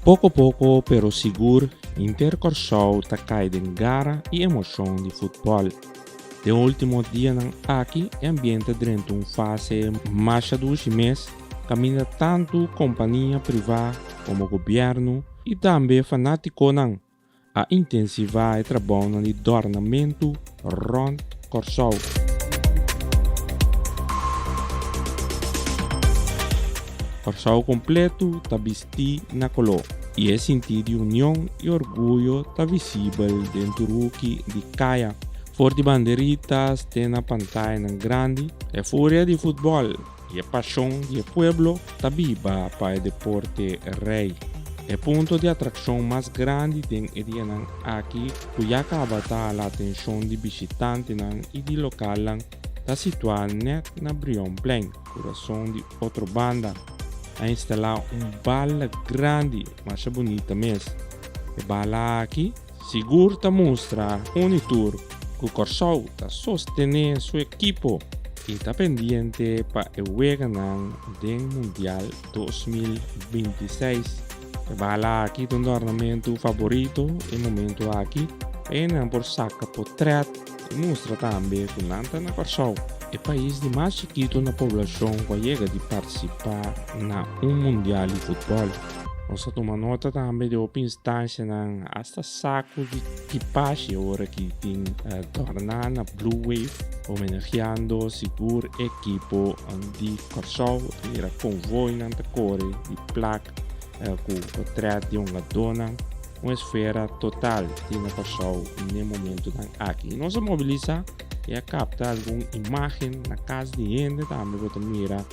Poko poko pero sigur Inter Kòrsou ta kai den gara i emoshon di futbòl. Den último dianan aki e ambiente a drenta un fase masha dushi mes kaminda tantu kompania privá komo gobièrnu i tambe fanátikonan a intensivá e trabounan di dòrnamentu rònt Kòrsou. Kòrsou kompletu ta bistí na koló i e sintí di union i orguyo ta visibel den tur huki di kaya. For di banderitas te na pantayanan grandi, e furia di futbòl I e pashon di e pueblo ta biba pa e deporte rei. E punto di atrakshon mas grandi den e dianan aki ku ya kaba ta hala atenshon di bishitantenan i di lokalnan ta situá nèt na Brionplein, kurason di Otrobanda. A instalá un bala grandi masha bunita mes. E bala aki sigur ta mustra un i tur ku Kòrsou ta sostené su ekipo i ta pendiente pa e weganan den Mundial 2026. E bala aki ta un dòrnamentu faborito e momentu aki pa hendenan por saka potrèt i mustra tambe ku nan ta na Kòrsou, e pais di mas chikitu na poblashon ku a yega di partisipá na un mundial di futbòl. Nos a tuma nota tambe di hopi instancianan, hasta saco di kipashi ora ki tin dòrná na Blue Wave, homenajeando sigur ekipo di Kòrsou. Ta mira konvoinan ta kore di plak ku potrèt di hungadónan. Un esfera total tin na Kòrsou n'e momentunan aki. Nos a mobilisá i a kapta algun imágen na kas di hende tambe bo ta mira.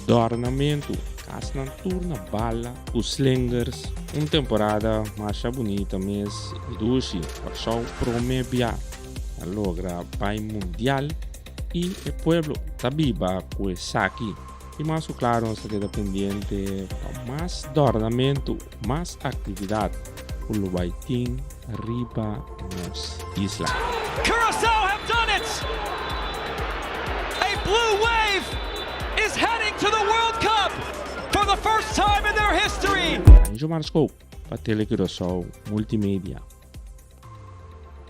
Dòrnamentu, kasnan tur na bala ku slingers. Un temporada masha bunita mes i dushi. Kòrsou promé bia a logra bai mundial i e pueblo ta biba ku esaki. I mas ku klaru nos ta keda pendiente pa mas dòrnamentu, mas aktividat ku lo bai tin riba nos isla. Curaçao have done it! A blue wave is heading to the World Cup for the first time in their history! Anjo Marscope pa Tele Curaçao Multimedia.